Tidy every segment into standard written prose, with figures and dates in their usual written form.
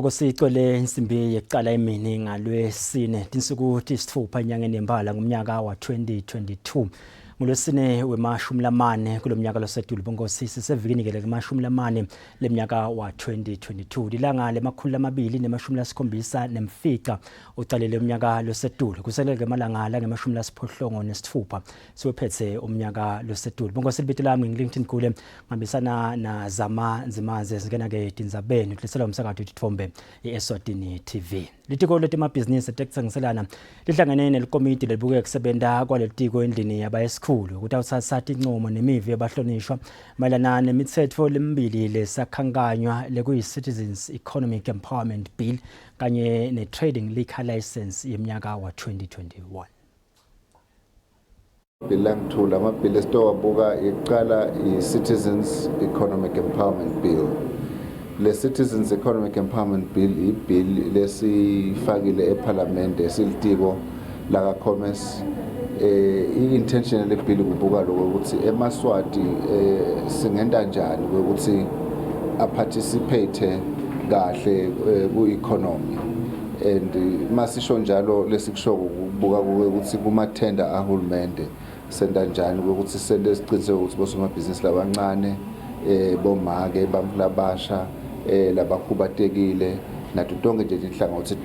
Bokosicwele insimbi yekucala emini ngalwesine tinsuku tisitfupha enyangeni yemphala ngumnyaka wa-2022 ngulwesine wemashumi lamane kulomnyaka losetulu bonkosi sisevikini ke lemashumi lamane lemnyaka wa-2022 lilanga lemakhulu lamabili nemashumi lasikhombisa nemfica ucalele umnyaka losetulu kuseleke emalanga langemashumi lasiphohlongo nesitfupha siwephethe umnyaka losetulu bonkosi libito lami ngilinton gule ngihambisana na Zama Nzimanze singena ke tindzabeni kuletselwa umsakato titfombe iEswatini TV Litiko letemabhizinisi tekutsengiselana lihlangene nelikomiti lelibuke kusebenta kwalelitiko endlini yabayesikhulu kutawutsatsa tincomo nemivi yabahlonishwa mayelana nemitsetfo lemibili lesakhankanywa lekuyi-Citizens Economic Empowerment Bill kanye ne-Trading Liquor License yemnyaka wa-2021. Bill langithula amabhili esitowabuka iqala i-Citizens Economic Empowerment Bill. Le Citizens Economic Empowerment Bill ibill lesifakile ePhalamende silitiko laka Commerce i-intention le bill kubuka lokho ukuthi emaswati singenta njani ukuthi aparticipate kahle ku-economy and masisho njalo lesikushoko kubuka ukuthi kumathenda ahulumende senta njani ukuthi sente isiqiniseko ukuthi bosomabhizinisi labancane bomake bantfu labasha labakhubatekile nato tonke nje tinhlangothi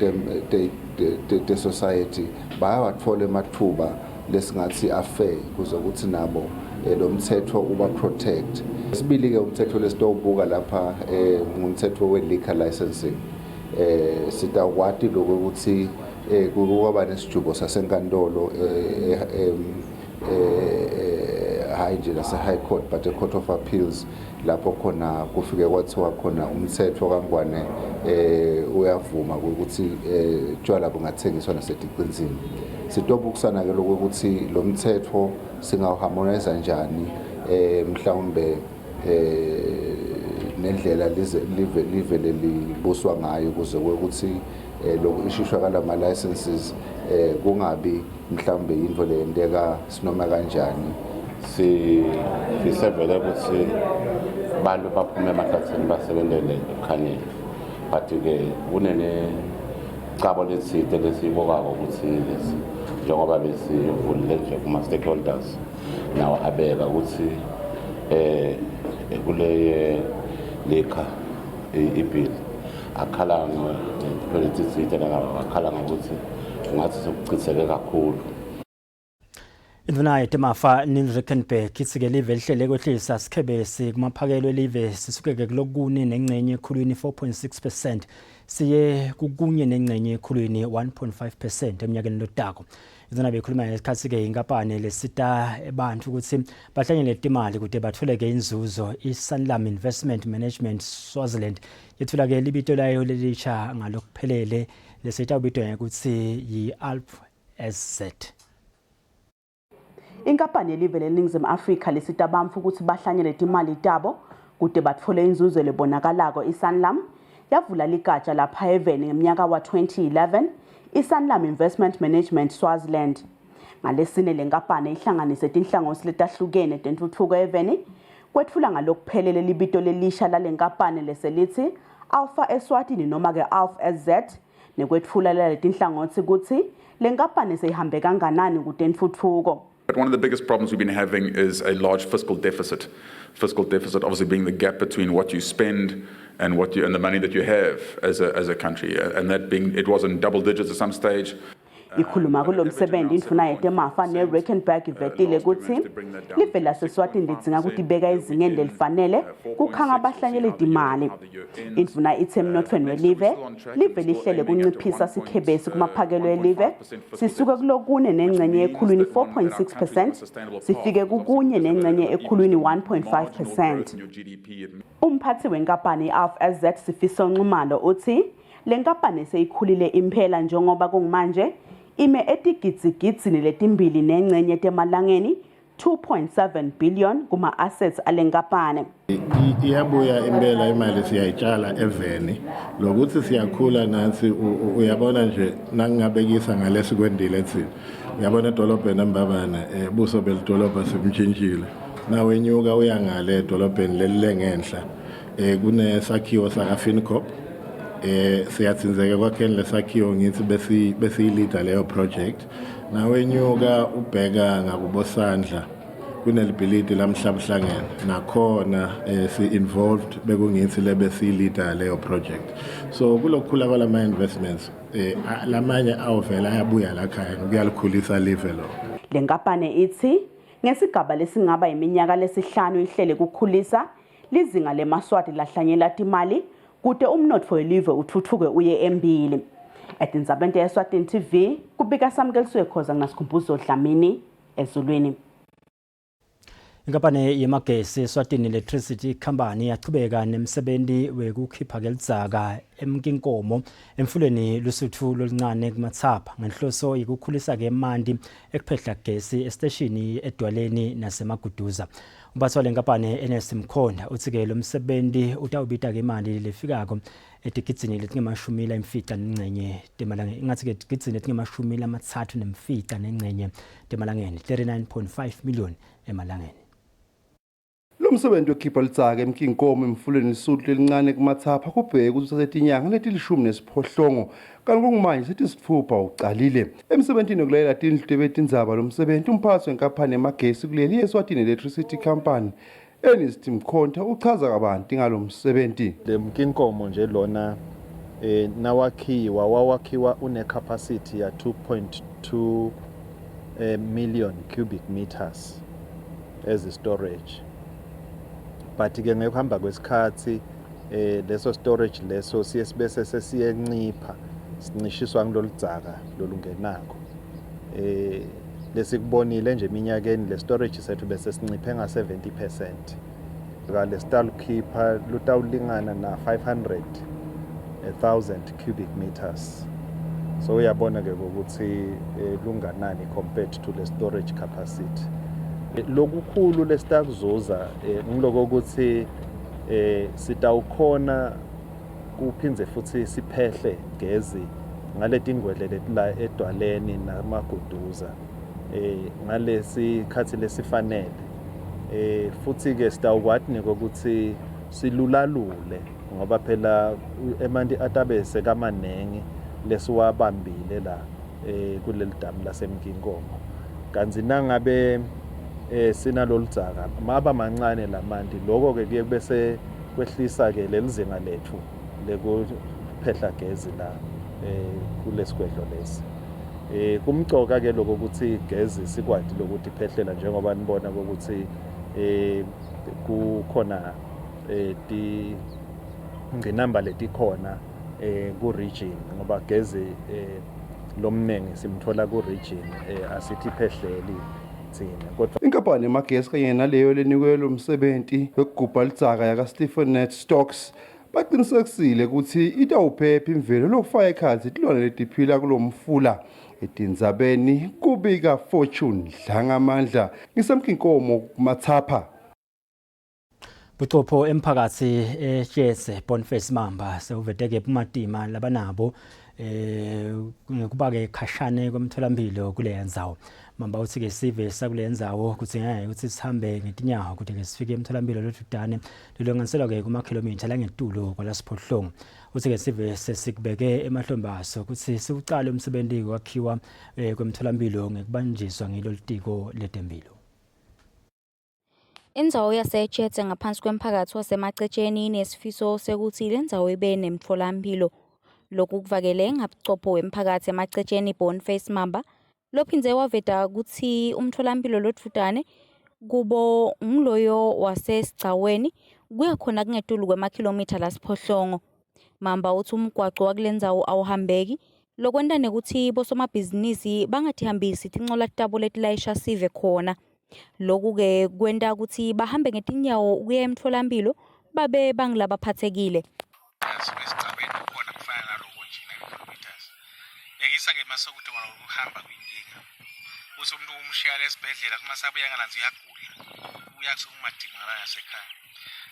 te-society bayawatfola ematfuba lesingathi afair kuze ukuthi nabo lo mthetho uba protect. Sibili-ke umthetho lesitowubuka lapha ngumthetho we-liquor licensing. Sitawukwati lokho ukuthi kwaba nesijubo sasenkantolo hayi nje lase High Court but e Court of Appeals lapho khona kufike kwathiwa khona umthetho kaNgwane uyavuma ukuthi tshwala bungathengiswa nasetiqinsini. Sitobukisana ke lokho ukuthi lo mthetho singawuharmonize kanjani mhlawumbe nendlela lize live livele libuswa ngayo kuze ukuthi lokhu ishishwa kalama licenses kungabi mhlawumbe into leyenteka sinoma kanjani. Sifise vele ukuthi bantu baphume emahlathini basebentele ekukhanyeni but-ke kunenecabo letsite lesiyibokako ukuthi lesi njengoba besivulile nje kuma-stakeholders nawo abeka ukuthi kule liquor ibill akhala ngento letitsite akhala ngokuthi ungathi sekuchitheke kakhulu. Indvuna yetemafa Neil Rickenberg itsi-ke live lihlele kwehlisa sikhebesi kumaphakelo elive sisukeke kulokune nengcenye ekhulwini 4.6% siye kukunye nengcenye ekhulwini 1.5% eminyakeni lotako. Indvuna beyikhuluma ngesikhatsi-ke inkampani lesita ebantfu kutsi bahlanyele timali kute batfoleke inzuzo i-Sanlam Investment Management Swaziland yetfula-ke libito layo lelisha ngalokuphelele lesitawubitwa ngekutsi yi-Alp SZ. Inkampani yelive leNingizimu Afrika lesita bantfu kutsi bahlanyele timali tabo kute batfole inzuzo lebonakalako iSanlam yavula ligatsha lapha eveni ngemnyaka wa-2011 iSanlam Investment Management Swaziland. Ngalesine le nkampani ihlanganise tinhlangothi letahlukene tentfutfuko eveni kwetfula ngalokuphelele libito lelisha lale nkampani leselithi Alpha Eswatini noma-ke Alf SZ nekwetfula laletinhlangothi kutsi le nkampani seyihambe kanganani kutentfutfuko. But one of the biggest problems we've been having is a large fiscal deficit. Fiscal deficit obviously being the gap between what you spend and what you and the money that you have as a country, and that being it was in double digits at some stage. Ikhuluma kulo msebenzi indvuna yetemafa neRickenberg ivetile kutsi live laseSwatini lidzinga kutibeka ezingeni lelifanele kukhanga abahlanyeli timali. Indvuna itsi emnothweni welive live lihlele kunciphisa sikhebesi kumaphakelo elive sisuke kulokune nengcenye ekhulwini 4.6% sifike kukunye nengcenye ekhulwini 1.5%. Umphathi wenkampani i-Alf SZ Sifiso Nxumalo uthi le nkampani seyikhulile imphela njengoba kungumanje ime etigidzigidzini letimbili nengcenye temalangeni 2.7 billion kuma-assets ale nkampani. Iyabuya impela imali siyayitshala eveni lokuthi siyakhula nathi uyabona nje nangingabekisa ngalesikwendile thina uyabona edolobheni embabane buso belidolobha simtshintshile nawenyuka uya ngale edolobheni leli lengenhla kunesakhiwo saka FinCorp. Eh siyatsinzeka kwakheni lesakhiwo ngithi besi besiyilida leyo project. Nawenyuka ubheka ngakubosandla kunelibhilidi lamhlabuhlangene nakhona eh, si involved bekungithi lebe siyilida leyo project. So kulokukhula kwalama investments eh lamanye awuvela ayabuya la khaya kuyalikhulisa live lo. Le nkampani ithi ngesigaba lesingaba iminyaka lesihlanu ihlele kukhulisa lizinga lemaswati lahlanyela timali kute umnotfo welive uthuthuke uye embili. Etindzabeni Eswatini TV kubika Samkelisiwe Khoza nginasikhumbuzo Dlamini eZulwini. Inkampani yemagesi Eswatini Electricity Company yachubeka nemsebenti wekukhipha kelidzaka eMkinkomo emfuleni Lusutfu loluncane kuMatsapha ngenhloso yekukhulisa ke emanti ekuphehla gesi esiteshini eDwaleni naseMaguduza. Umphathi wale nkampani Ernest Mkhonda uthi-ke lo msebenzi utawubita-ke imali lefikako etigidzini letingemashumi layimfica nencenye temalangeni ingathi-ke etigidzini letingemashumi lamatsatfu nemfica nencenye temalangeni 39.5 million emalangeni. Lo msebenzi wekukhipha litsaka eMkinkomo emfuleni Lisuthu lelincane kuMatsapha kubheke ukuthi uthathe tinyanga letilishumi nesiphohlongo kanti kungumanje setisitfupha ucalile. Emsebentini wekulayela tindlu tebetindzaba lo msebenzi umphathi wenkampani yamagesi kuleli Eswatini Electricity Company Ernest Mkhonta uchaza kabanti ngalo msebenzi. Le Mkinkomo nje lona eh nawakhiwa wawakhiwa une capacity ya 2.2 eh, million cubic meters as storage but ke ngekuhamba kwesikhathi eh leso storage leso siye sibese sesiyencipha sincishiswa ngiloludzaka lolungenako eh lesikubonile nje eminyakeni le storage sethu bese sinciphe nga 70% ngale sitalukhipha lutawulingana na 500 1000 cubic meters so uyabona ke ukuthi eh, lunganani compared to the storage capacity eh, lokukhulu lesitakuzuza eh, ngiloko ukuthi eh sitawukhona kuphindze futhi siphehle gezi ngaletingwedle letila edwaleni namaguduza eh ngalesikhathi lesifanele eh futhi ke sitawukwati nekokuthi silulalule ngoba phela emanti atabe sekamanengi lesiwabambile la eh kuleli damu laseMkinkomo kanti nangabe eh sinaloludzaka maba mancane lamanti lokho ke kuye bese kwehlisa ke lelizinga lethu lekuphehla gezi la eh kulesigwedlo lesi eh kumcoka ke lokho ukuthi gezi sikwati lokuthi phehlela njengoba nibona ukuthi eh kukhona eh ti ngqinamba letikhona eh ku region ngoba gezi eh lomningi simthola ku region eh asithi phehleli thina kodwa Inkampani yamagesi kanye naleyo lenikwe lo msebenzi wekugubha lidzaka yaka Stephen Net Stocks baqinisekisile ukuthi itawuphepha imvelo lokufaka ekhatsi tilwane letiphila kulo mfula etindzabeni kubika Fortune Dlangamandla ngisemkinkomo kuMatsapha. Buchopho emphakathi eTshetse Boniface Mamba sewuveteke bumatima labanabo eh ngekuba ke khashane kwemtholampilo kule ndzawo. Mamba uthi ke sive sakule ndzawo kudzingeka ukuthi sihambe ngetinyawo ukuthi ke sifike emtholampilo lodudane lolunganiselwa ke kumakhilomitha langetulu kwalasiphohlongo. Uthi ke sive sesikubeke emahlombe aso ukuthi siwucale umsebenzi wokwakhiwa eh, kwemtholampilo ngekubanjiswa ngilolitiko letempilo. Indzawo yaseTshetse ngaphansi kwemphakathi waseMacetsheni inesifiso sekutsi lendzawo ibe nemtfolamphilo. Loku kuvakele ngabucopho wemphakathi eMacetsheni Boniface Mamba lophindze waveta kutsi umtfolamphilo lodvutane kubo nguloyo waseSigcaweni kuya khona kungetulu kwemakhilomitha lasiphohlongo. Mamba utsi umgwaco wakulendzawo awuhambeki lokwenta nekutsi bosomabhizinisi bangatihambisi tincola tabo letilayisha sive khona. Loku-ke kwenta kutsi bahambe ngetinyawo kuya emtfolamphilo babe bangulabaphatsekile. Esigcabeni kukhona kufana naloko nje 9 kilometers. Bekisa-ke masekude ngoba ukuhamba kuyinkinga. Uthi umuntu umshiya esibhedlela kuma sabuya ngalanzi uyagula. Uya kusukumadima ngala ngasekhaya.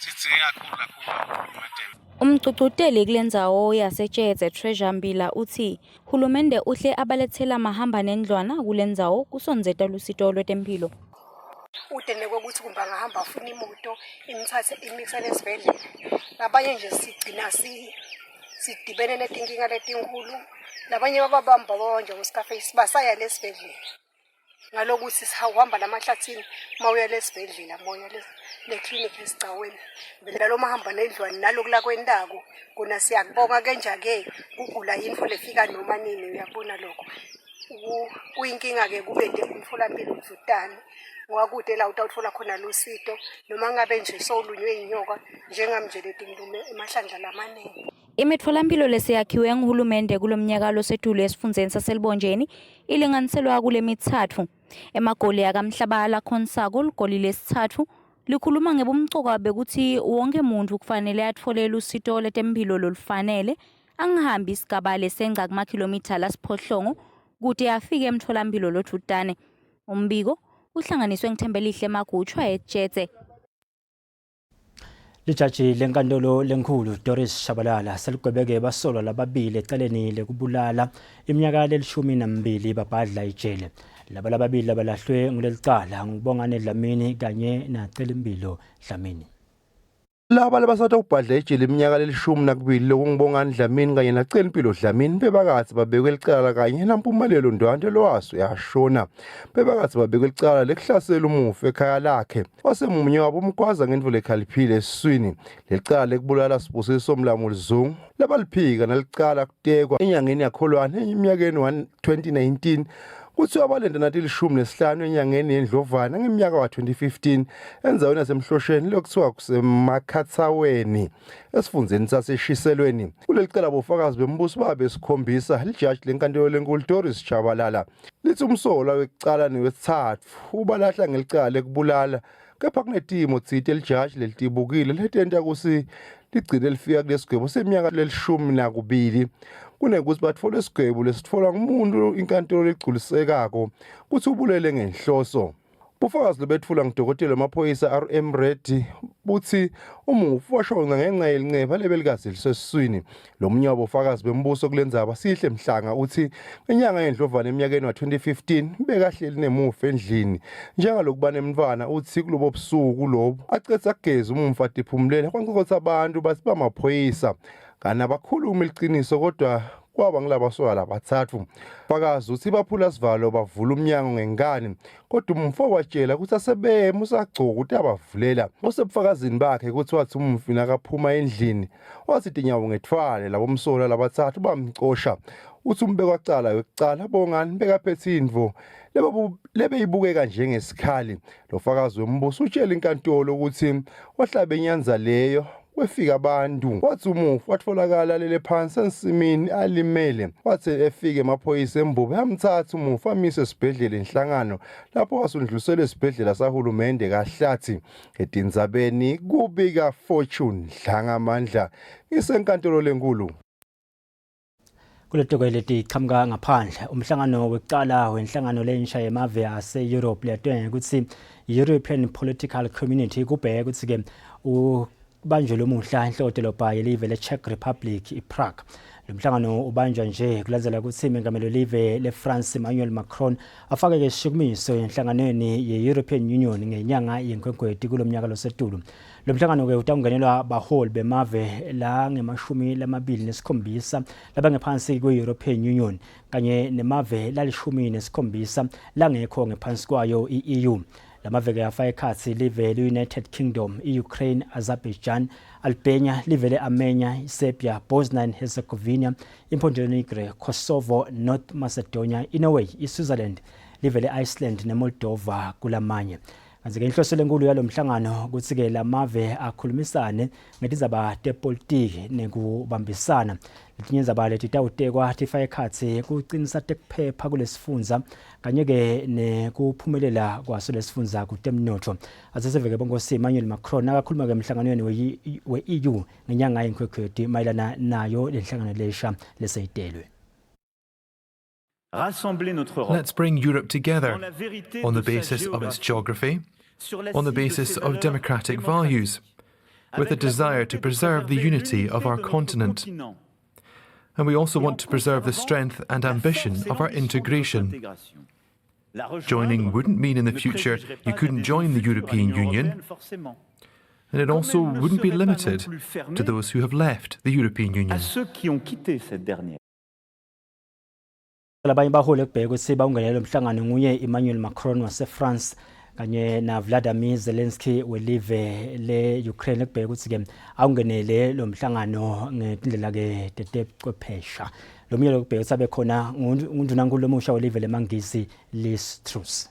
Sidzinge kakhulu kakhulu kakhulu madam. Umgcugcuteli kulendzawo yaseTshetse Treasure Mbila utsi hulumende uhle abalethela mahamba nendlwana kulendzawo kusondzeta lusito lwetemphilo. Ude nekokuthi kumbe angahamba afune imoto imthathe imikisele esibhedlela. Labanye nje sigcina si Sidibene netinkinga letinkhulu. Labanye bababamba babanjwa ngo-Scarface basaya lesibhedlela. Ngalokuthi sihamba lamahlathini mawuya lesibhedlela moya leklinikhi esigcaweni. Vele lo mahamba nendlwane naloku lakwentako kona siyakubonga kenja-ke kugula yintfo lefika noma nini uyakubona lokho. Kuyinkinga-ke kube nje umtholampilo dvutane ngoba kude la utawutfola khona lusito noma ngabe nje sowulunywe yinyoka njengami nje letingilume emahlandla lamaningi. Imitfolamphilo leseyakhiwe nguhulumende kulomnyaka losetulu esifundzeni saseLubonjeni ilinganiselwa kulemitsatfu. Emagoli akaMhlaba lakhonsako ligoli lesitsatfu likhuluma ngebumcoka bekuthi wonke muntfu kufanele atfole lusito letemphilo lolufanele angahambi isigaba lesengca kumakhilomitha lasiphohlongo kute afike emtfolamphilo lodvutane. Umbiko uhlanganiswe nguThembelihle Magutshwa eTshetse. Lijaji lenkantolo lenkhulu Doris Shabalala seligwebeke basolwa lababili ecaleni lekubulala iminyaka lelishumi nambili babhadla ijele. Laba lababili labalahlwe ngulelicala nguBongane Dlamini kanye naCelimpilo Dlamini. Laba labasatha ukubhadla ejele iminyaka lelishumi nakubili lokunguBongani Dlamini kanye naCelimpilo Dlamini bebakatsi babekwe licala kanye naMpumelelo Ndwandwe lowaso yashona. Bebakatsi babekwe licala lekuhlasela umufi ekhaya lakhe. Wasemunye wabo umgwaza ngentfo lekhaliphile esiswini. Lelicala lekubulala Sibusiso Mlamuli Zungu labaliphika nalicala kutekwa enyangeni yaKholwane eminyakeni wa-2019 kuthiwa balenda natilishumi nesihlanu enyangeni yeNdlovana ngeminyaka wa-2015 endzaweni yaseMhlosheni lokuthiwa kuseMakhatsaweni esifundzeni saseShiselweni. Kuleli cala bofakazi bembuso babe sikhombisa lijaji lenkantolo lenkulu Doris Shabalala lithi umsolwa wekucala newesitsatfu ubalahla ngelicala lekubulala kepha kunetimo tsite lijaji lelitibukile letenta kutsi ligcine lifika kulesigwebo seminyaka lelishumi nakubili kunekuthi batfole isigwebo lesitfolwa ngumuntu inkantolo legculisekako kutsi ubulele ngenhloso. Bufakazi lobetfulwa ngudokotela wemaphoyisa RM Reddy butsi umufi washona ngenxa yelinceba lebelikaze lisesiswini. Lomunye wabofakazi bembuso kulendzaba Sihle Mhlanga utsi ngenyanga yeNdlovana eminyakeni wa-2015 bekahleli nemufi endlini njengalokuba nemntfwana. Utsi kulobo busuku lobu acedza kugeza umufi atiphumulela kwanconkotsa abantu batsi bamaphoyisa kana bakhuluma iliciniso kodwa kwaba ngilabasoka labatsatfu. Fakazi utsi baphula sivalo bavula umnyango ngenkani kodwa umfo watshela ukuthi asebeme usagcoka ukuthi abavulela. Usebufakazini bakhe ukuthi wathi umufi nakaphuma endlini wathi tinyawo ngethwale labo msolwa labatsatfu bamcosha. Uthi umbekwacala wekucala Bongani bekaphethe intfo lebeyibukeka njengesikhali. Lo fakazi wembuso utshela inkantolo ukuthi wahlabe inyanza leyo kwefika abantu wathi umufi watholakala alele phansi ensimini alimele. Wathi efika emaphoyisa eMbube amthatha umufi amise esibhedlela inhlangano lapho wasundluliselwa esibhedlela sahulumende kaHlathi. Etindzabeni kubika Fortune Dlangamandla isenkantolo lenkulu. Kuletoko letichamuka ngaphandle, umhlangano wekucala wenhlangano lensha yemave ase-Europe leyatiwa ngekutsi European Political Community kubheke kutsi-ke ubanjwe lomuhla enhlokodolobha yelive le-Czech Republic iPrague. Lo mhlangano ubanjwa nje kulandzela kutsi mengameli welive le-France Emmanuel Macron afake-ke sishukumiso enhlanganweni ye-European Union ngenyanga yeNkhwekhweti kulomnyaka losetulu. Lo mhlangano-ke utawungenelwa baholi bemave la ngemashumi lamabili nesikhombisa labangephansi kwe-European Union kanye nemave lalishumi nesikhombisa langekho ngephansi kwayo i-EU. Lamave-ke afaka ekhatsi live le-United Kingdom, i-Ukraine, Azerbaijan, Albania, live le-Armenia, iSerbia, Bosnia and Herzegovina, iMontenegro, Kosovo, North Macedonia, iNorway, iSwitzerland, live le-Iceland neMoldova kulamanye. Kanti-ke inhloso lenkulu yalo mhlangano kutsi-ke lamave akhulumisane ngetindzaba tepolitiki nekubambisana. Letinye indzaba letitawutekwa tifaka ekhatsi kucinisa tekuphepha kulesifundza kanye-ke nekuphumelela kwaso lesifundza kutemnotfo. Aseseveke bonkosi Emmanuel Macron nakakhuluma-ke emhlanganweni we-EU ngenyanga yeNkhwekhweti mayelana nayo lenhlangano lesha leseyitelwe. Let's bring Europe together on the basis of its geography, on the basis of democratic values, with a desire to preserve the unity of our continent. And we also want to preserve the strength and ambition of our integration. Joining wouldn't mean in the future you couldn't join the European Union. And it also wouldn't be limited to those who have left the European Union. Labanye baholi ekubheke ukuthi bawungenele umhlangano nguye Emmanuel Macron waseFrance kanye na Vladimir Zelensky welive le-Ukraine ekubheke ukuthi-ke awungenele lo mhlangano ngetindlela ke tetebuchwephesha. Lo munye lokubheke ukuthi abe khona ngundunankulu omusha welive lemangisi Liz Truss.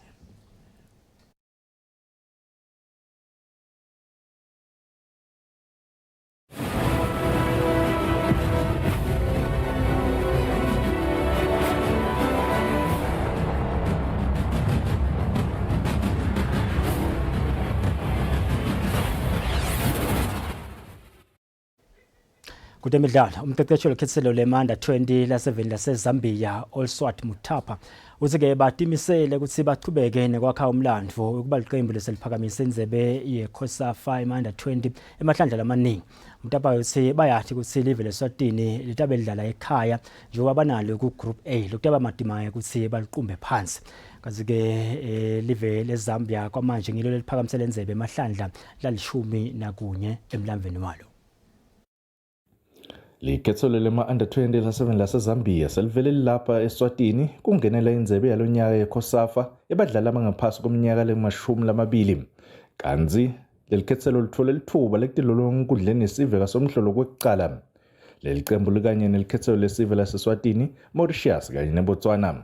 Kutemidlalo umqeqeshi wekhethelo lemanda 20 laseveni laseZambia Olswat Mutapa uthi-ke batimisele ukuthi bachubeke nekwakha umlandvo ukuba liqembu leseliphakamise indzebe yeCOSAFA emanda 20 emahlandla lamaningi. Mutapa uthi bayathi ukuthi live leSwatini litabe lidlala ekhaya njengoba banalo ku-Group A lokutaba madima ukuthi baliqumbe phansi. Kanti-ke eh, live leZambia kwamanje ngilo leliphakamisele indzebe emahlandla lalishumi nakunye emlandvweni walo. Likhethelo lema-under 20 laseveni laseZambia selivele lilapha eSwatini kungenela indzebe yalonyaka yeCOSAFA ebadlali abangaphasi kweminyaka lemashumi lamabili. Kanti leli khethelo lithole lithuba lekutilolonga enkundleni yesive kaSomhlolo kwekucala. Leli qembu likanye nelikhethelo lesive laseSwatini, Mauritius kanye neBotswana.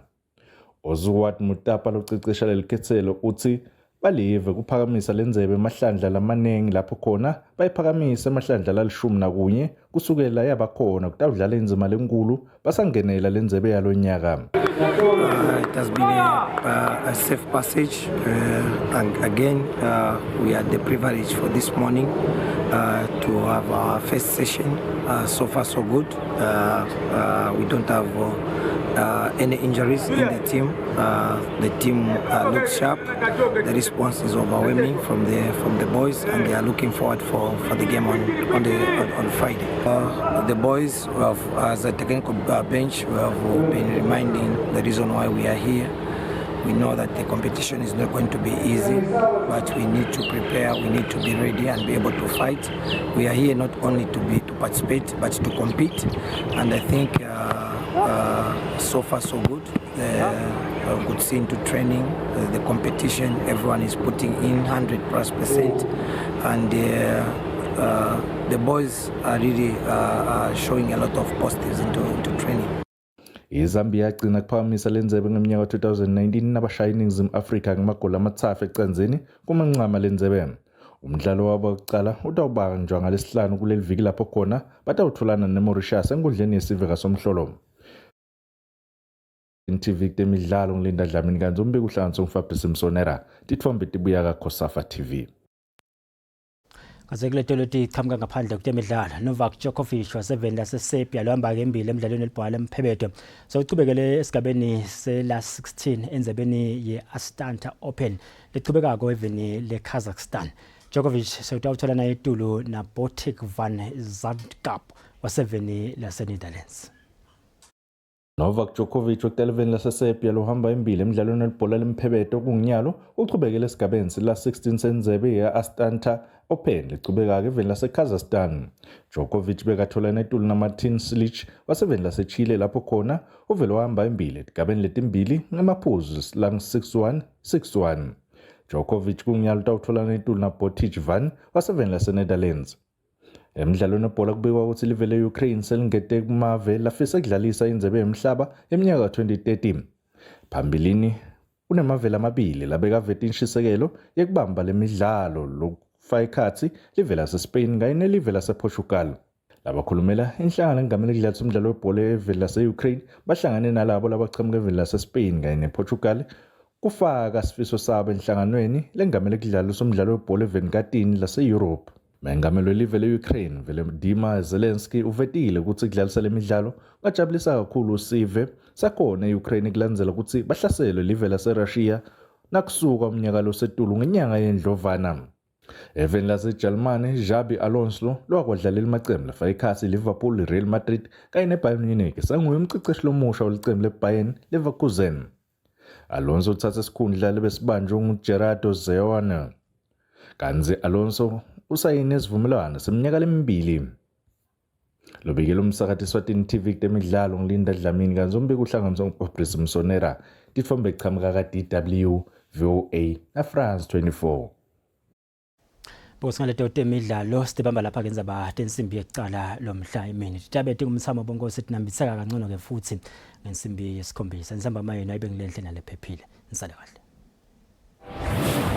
Ozuwat Mutapa locecesha leli khethelo uthi balive kuphakamisa lendzebe emahlandla lamaningi lapho khona bayiphakamisa emahlandla lalishumi nakunye kusukela yabakhona kutawudlala indzima lenkulu basangenela lendzebe yalonyaka. It has been a safe passage and again we had the privilege for this morning to have our first session. So far so good. We don't have any injuries in the team. The team looks sharp. The response is overwhelming from the boys, and they are looking forward for the game on Friday. The boys, we have, as a technical bench, we have been reminding the reason why we are here. We know that the competition is not going to be easy, but we need to prepare, we need to be ready and be able to fight. We are here not only to participate, but to compete. And I think so far so good. Good scene to training, the competition, everyone is putting in 100+%, and the boys are really showing a lot of positives into training. IZambia yagcina kuphakamisa lendzebe ngeminyaka 2019 nabashaya iNingizimu Afrika ngamagoli amathathu ecanzeni kumancama lendzebe. Umdlalo wabo wokucala utawubanjwa ngalesihlanu kuleli viki lapho khona batawutholana neMauritius enkundleni yesive kaSomhlolo. NTV kutemidlalo ngilinda Dlamini kanti umbiko uhlanganiswe nguFabrice Msonera titfombe tibuya kaCOSAFA TV. Kaze kule tolo iqhamuka ngaphandle kutemidlalo Novak Djokovic waseveni laseSerbia lohamba ngembili emdlalweni welibhola lemphebeto sewuchubekele esigabeni sela 16 endzebeni ye-Astana Open lechubekako eveni leKazakhstan. Djokovic sewutawuthola naye etulu na Botic van Zandschulp waseveni laseNetherlands. Novak Djokovic weteleveni laseSerbia lohamba embili emdlalweni welibhola lemphebeto kungunyalo uchubekele esigabeni sela 16 sendzebe ye-Astana Open lechubekako eveni laseKazakhstan. Djokovic bekatholana etulu naMartin Cilic waseveni laseChile lapho khona uvele wahamba embili etigabeni letimbili ngemaphuzu langu 6-1 6-1. Djokovic kungunyalo utawutholana etulu naBotic van waseveni laseNetherlands. Emidlalweni webhola kubikwa ukuthi live le-Ukraine selingete kumave lafisa kudlalisa indzebe yemhlaba eminyaka ka-2030. Phambilini kunemavele amabili labekaveta inshisekelo yekubamba lemidlalo lokufaka ekhatsi live laseSpain kanye nelive lasePortugal. Labakhulumela inhlangano engamele kudlalisa umdlalo webhola eveni lase-Ukraine bahlangane nalabo labachamuka eveni laseSpain kanye nePortugal kufaka sifiso sabo enhlanganweni lengamele kudlalisa umdlalo webhola eveni katini lase-Europe. Mengameli welive le-Ukraine Volodymyr Zelensky uvetile ukuthi kudlalisa lemidlalo kwajabulisa kakhulu sive sakhona e-Ukraine kulandzela ukuthi bahlaselwe live laseRussia nakusuka umnyaka losetulu ngenyanga yendlovana. Eveni laseJalimane Xabi Alonso lowakwadlalela amacembu lafaka ekhatsi Liverpool, Real Madrid kanye neBayern Munich sanguye umceceshi lomusha welicembu leBayern Leverkusen. Alonso uthatha isikhundla lebesibanjwe nguGerardo Seoane. Kanti Alonso usayine isivumelwano seminyaka lemibili. Lobikela umsakato Eswatini TV kutemidlalo ngilinda Dlamini kanti umbiko uhlanganiswa ngu-Aubrey Msonera. Titfombe kuchamuka ka-DW, VOA na France 24. Bosi ngaleto temidlalo sibamba lapha ke indzaba tensimbi yekucala lomhla imini. Titabe tingumthamo bonkosi tinambitseka kangcono ke futhi ngensimbi yesikhombisa. Insamba mayena ibe ngilenhle nalephephile. Nisale kahle.